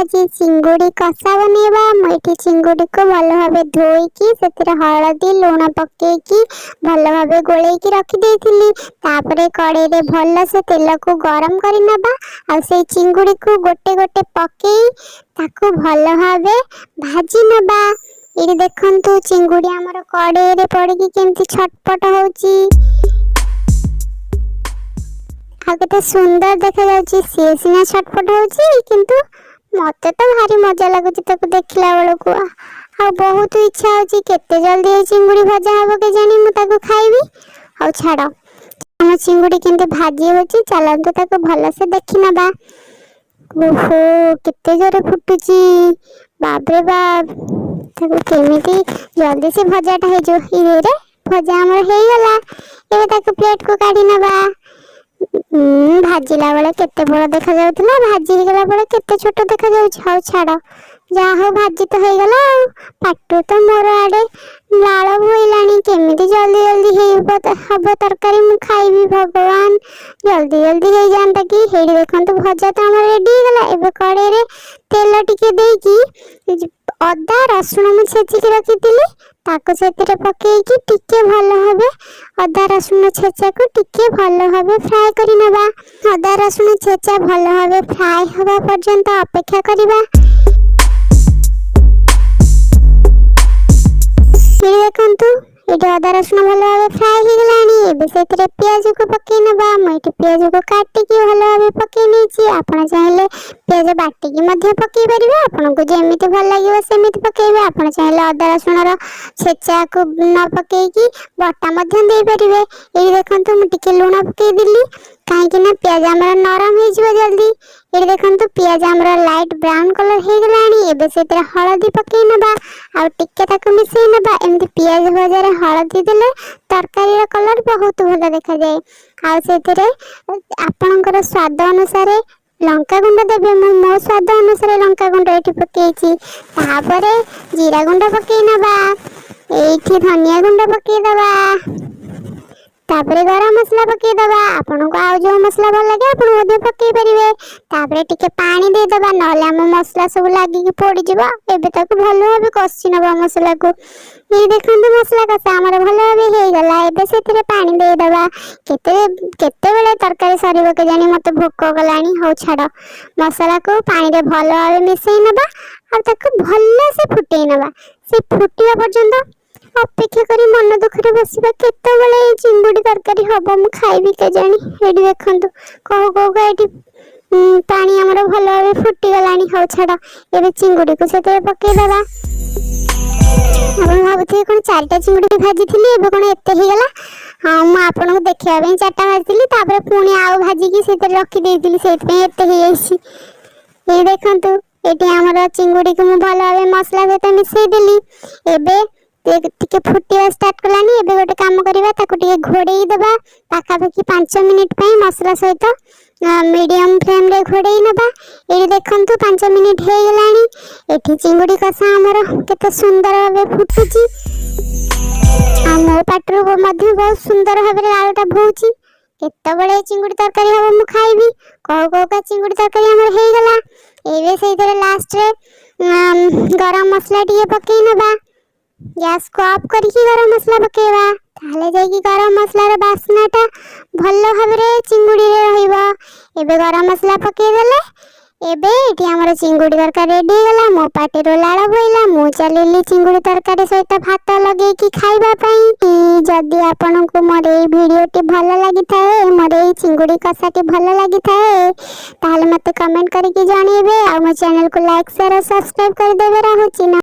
ଆଜି ଚିଙ୍ଗୁଡ଼ି କଷା ବନେଇବା। ମୁଁ ଏଠି ଚିଙ୍ଗୁଡ଼ିକୁ ଭଲ ଭାବେ ଧୋଇକି, ସେଥିରେ ହଳଦୀ ଲୁଣ ପକେଇକି ଭଲ ଭାବେ ଗୋଳେଇକି ରଖିଦେଇଥିଲି। ତାପରେ କଡ଼େଇରେ ଭଲସେ ତେଲକୁ ଗରମ କରି ନେବା ଆଉ ସେଇ ଚିଙ୍ଗୁଡ଼ିକୁ ଗୋଟେ ଗୋଟେ ପକେଇ ତାକୁ ଭଲ ଭାବେ ଭାଜି ନେବା। ଏଇଠି ଦେଖନ୍ତୁ, ଚିଙ୍ଗୁଡ଼ି ଆମର କଡ଼େଇରେ ପଡ଼ିକି କେମିତି ଛଟପଟ ହେଉଛି ଆଉ କେତେ ସୁନ୍ଦର ଦେଖାଯାଉଛି। ସିଏ ସିନା ଛଟପଟ ହେଉଛି, କିନ୍ତୁ ମତେ ତ ଭାରି ମଜା ଲାଗୁଛି ତାକୁ ଦେଖିଲା ବେଳକୁ। ଆଉ ବହୁତ ଇଚ୍ଛା ହଉଛି, କେତେ ଜଲ୍ଦି ଏ ଚିଙ୍ଗୁଡ଼ି ଭଜା ହବ କେଜାଣି, ମୁଁ ତାକୁ ଖାଇବି। ଆଉ ଛାଡ଼, ଆମ ଚିଙ୍ଗୁଡ଼ି କେମିତି ଭାଜି ହେଉଛି, ଚାଲନ୍ତୁ ତାକୁ ଭଲସେ ଦେଖିନବା। ଓହୋ, କେତେ ଜୋରେ ଫୁଟୁଛି! ବାପରେ ବାପ! ତାକୁ କେମିତି ଜଲ୍ଦି ସେ ଭଜାଟା ହେଇଯିବ। ଇରେ, ଭଜା ଆମର ହେଇଗଲା। ଏବେ ତାକୁ ପ୍ଲେଟକୁ କାଢ଼ି ନେବା। ଭାଜିଲା ବେଳେ କେତେ ବଡ଼ ଦେଖାଯାଉଥିଲା, ଭାଜି ହେଇଗଲା ବେଳେ କେତେ ଛୋଟ ଦେଖାଯାଉଛି। ହଉ ଛାଡ଼, ଯାହା ହଉ ଭାଜି ତ ହେଇଗଲା। ଆଉ ପାଟିରୁ ତ ମୋର ଆଡ଼େ ଲାଳ ବୋହିଲାଣି। କେମିତି ଜଲ୍ଦି ଜଲ୍ଦି ହବ ତରକାରୀ, ମୁଁ ଖାଇବି। ଭଗବାନ, ଜଲ୍ଦି ଜଲ୍ଦି ହେଇଯାଆନ୍ତା କି! ହେଇଠି ଦେଖନ୍ତୁ, ଭଜା ତ ଆମର ରେଡ଼ି ହେଇଗଲା। ଏବେ କଡ଼େଇରେ ତେଲ ଟିକେ ଦେଇକି ଅଦା ରସୁଣ ମୁଁ ଛେଚିକି ରଖିଥିଲି, ତାକୁ ସେଥିରେ ପକେଇକି ଟିକେ ଭଲ ଭାବେ ଅଦା ରସୁଣ ଛେଚାକୁ ଟିକେ ଭଲ ଭାବେ ଫ୍ରାଏ କରିନେବା। ଅଦା ରସୁଣ ଛେଚା ଭଲ ଭାବେ ଫ୍ରାଏ ହେବା ପର୍ଯ୍ୟନ୍ତ ଅପେକ୍ଷା କରିବା। ଏଠି ଦେଖନ୍ତୁ, ଏଠି ଅଦା ରସୁଣ ଭଲ ଭାବେ ଫ୍ରାଏ ହେଇଗଲାଣି। ଏବେ ସେଥିରେ ପିଆଜକୁ ପକେଇ ନେବା। ମୁଁ ଏଠି ପିଆଜକୁ କାଟିକି ଭଲ ଭାବେ ପକେଇ ନେଇଛି। ଆପଣ ଚାହିଁଲେ ପିଆଜ ବାଟିକି ମଧ୍ୟ ପକେଇ ପାରିବେ। ଆପଣଙ୍କୁ ଯେମିତି ଭଲ ଲାଗିବ, ସେମିତି ପକେଇବେ। ଆପଣ ଚାହିଁଲେ ଅଦା ରସୁଣର ଛେଚାକୁ ନ ପକେଇକି ବଟା ମଧ୍ୟ ଦେଇପାରିବେ। ଏଇଠି ଦେଖନ୍ତୁ, ମୁଁ ଟିକେ ଲୁଣ ପକେଇଦେଲି, କାହିଁକି ନା ପିଆଜ ଆମର ନରମ ହେଇଯିବ ଜଲ୍ଦି। ଏଇଠି ଦେଖନ୍ତୁ, ପିଆଜ ଆମର ଲାଇଟ୍ ବ୍ରାଉନ୍ କଲର୍ ହେଇଗଲାଣି। ଏବେ ସେଥିରେ ହଳଦୀ ପକେଇ ନେବା ଆଉ ଟିକେ ତାକୁ ମିଶେଇ ନେବା। ଏମିତି ପିଆଜ ଭଜାରେ ହଳଦୀ ଦେଲେ ତରକାରୀର କଲର୍ ବହୁତ ଭଲ ଦେଖାଯାଏ। ଆଉ ସେଥିରେ ଆପଣଙ୍କର ସ୍ୱାଦ ଅନୁସାରେ ଲଙ୍କା ଗୁଣ୍ଡ ଦେବେ। ମୁଁ ମୋ ସ୍ୱାଦ ଅନୁସାରେ ଲଙ୍କା ଗୁଣ୍ଡ ଏଠି ପକେଇଛି। ତାପରେ ଜିରା ଗୁଣ୍ଡ ପକେଇ ନେବା। ଏଇଠି ଧନିଆ ଗୁଣ୍ଡ ପକେଇଦେବା। ତାପରେ ଗରମ ମସଲା ପକେଇଦେବା। ଆପଣଙ୍କୁ ଆଉ ଯେଉଁ ମସଲା ଭଲ ଲାଗେ, ଆପଣ ମଧ୍ୟ ପକେଇ ପାରିବେ। ତାପରେ ଟିକେ ପାଣି ଦେଇଦେବା, ନହେଲେ ଆମ ମସଲା ସବୁ ଲାଗିକି ପୋଡ଼ିଯିବ। ଏବେ ତାକୁ ଭଲ ଭାବେ କଷି ନେବା ମସଲାକୁ। ଏଇ ଦେଖନ୍ତୁ, ମସଲା କଷା ଆମର ଭଲ ଭାବେ ହେଇଗଲା। ଏବେ ସେଥିରେ ପାଣି ଦେଇଦେବା। କେତେବେଳେ ତରକାରୀ ସରିବ କେଜାଣି, ମୋତେ ଭୋକ କଲାଣି। ହଉ ଛାଡ଼, ମସଲାକୁ ପାଣିରେ ଭଲ ଭାବେ ମିଶେଇ ନେବା ଆଉ ତାକୁ ଭଲସେ ଫୁଟେଇ ନେବା। ସେ ଫୁଟିବା ପର୍ଯ୍ୟନ୍ତ ଅପେକ୍ଷା କରି ମନ ଦୁଃଖରେ ବସିବା। କେତେବେଳେ ଏଇ ଚିଙ୍ଗୁଡ଼ି ତରକାରୀ ହବ, ମୁଁ ଖାଇବି କେଜାଣି। ଏଇଠି ଦେଖନ୍ତୁ, କହୁ କହୁକା ଏଠି ପାଣି ଆମର ଭଲ ଭାବେ ଫୁଟିଗଲାଣି। ହଉ ଛାଡ଼, ଏବେ ଚିଙ୍ଗୁଡ଼ିକୁ ସେଥିରେ ପକେଇଦେବା। ଆପଣ ଭାବୁଥିବେ, କ'ଣ ଚାରିଟା ଚିଙ୍ଗୁଡ଼ି ଭାଜିଥିଲି, ଏବେ କ'ଣ ଏତେ ହେଇଗଲା? ହଁ, ମୁଁ ଆପଣଙ୍କୁ ଦେଖିବା ପାଇଁ ଚାରିଟା ଭାଜିଥିଲି। ତାପରେ ପୁଣି ଆଉ ଭାଜିକି ସେଥିରେ ରଖିଦେଇଥିଲି, ସେଇଥିପାଇଁ ଏତେ ହେଇଯାଇଛି। ଏଇ ଦେଖନ୍ତୁ, ଏଠି ଆମର ଚିଙ୍ଗୁଡ଼ିକୁ ମୁଁ ଭଲ ଭାବେ ମସଲା ସହିତ ମିଶେଇ ଦେଲି। ଏବେ ଟିକେ ଫୁଟିବା ଷ୍ଟାର୍ଟ କଲାଣି। ଏବେ ଗୋଟେ କାମ କରିବା, ତାକୁ ଟିକେ ଘୋଡ଼େଇ ଦେବା। ପାଖାପାଖି 5 ମିନିଟ୍ ପାଇଁ ମସଲା ସହିତ ମିଡ଼ିୟମ୍ ଫ୍ଲେମ୍ରେ ଘୋଡ଼େଇ ନେବା। ଏଇଠି ଦେଖନ୍ତୁ, 5 ମିନିଟ୍ ହେଇଗଲାଣି। ଏଠି ଚିଙ୍ଗୁଡ଼ି କଷା ଆମର କେତେ ସୁନ୍ଦର ଭାବେ ଫୁଟୁଛି ଆଉ ମୋ ପାଟିରୁ ମଧ୍ୟ ବହୁତ ସୁନ୍ଦର ଭାବରେ ଲାଳଟା ବୋହୁଛି। କେତେବେଳେ ଚିଙ୍ଗୁଡ଼ି ତରକାରୀ ହବ, ମୁଁ ଖାଇବି। କହୁ କହୁକା ଚିଙ୍ଗୁଡ଼ି ତରକାରୀ ଆମର ହେଇଗଲା। ଏବେ ସେଇଥିରେ ଲାଷ୍ଟରେ ଗରମ ମସଲା ଟିକେ ପକେଇ ନେବା। ଗ୍ୟାସକୁ ଅଫ୍ କରିକି ଗରମ ମସଲା ପକେଇବା, ତାହେଲେ ଯାଇକି ଗରମ ମସଲାର ବାସ୍ନାଟା ଭଲ ଭାବରେ ଚିଙ୍ଗୁଡ଼ିରେ ରହିବ। ଏବେ ଗରମ ମସଲା ପକେଇଦେଲେ। ଏବେ ଏଠି ଆମର ଚିଙ୍ଗୁଡ଼ି ତରକାରୀ ରେଡ଼ି ହେଇଗଲା। ମୋ ପାଟିରୁ ଲାଳ ବୋହିଲା। ମୁଁ ଚାଲିଲି ଚିଙ୍ଗୁଡ଼ି ତରକାରୀ ସହିତ ଭାତ ଲଗେଇକି ଖାଇବା ପାଇଁ। ଯଦି ଆପଣଙ୍କୁ ମୋର ଏଇ ଭିଡ଼ିଓଟି ଭଲ ଲାଗିଥାଏ, ମୋର ଏଇ ଚିଙ୍ଗୁଡ଼ି କଷାଟି ଭଲ ଲାଗିଥାଏ, ତାହେଲେ ମୋତେ କମେଣ୍ଟ କରିକି ଜଣେଇବେ ଆଉ ମୋ ଚ୍ୟାନେଲକୁ ଲାଇକ୍, ସେୟାର ଓ ସବସ୍କ୍ରାଇବ୍ କରିଦେବେ। ରହୁଛି।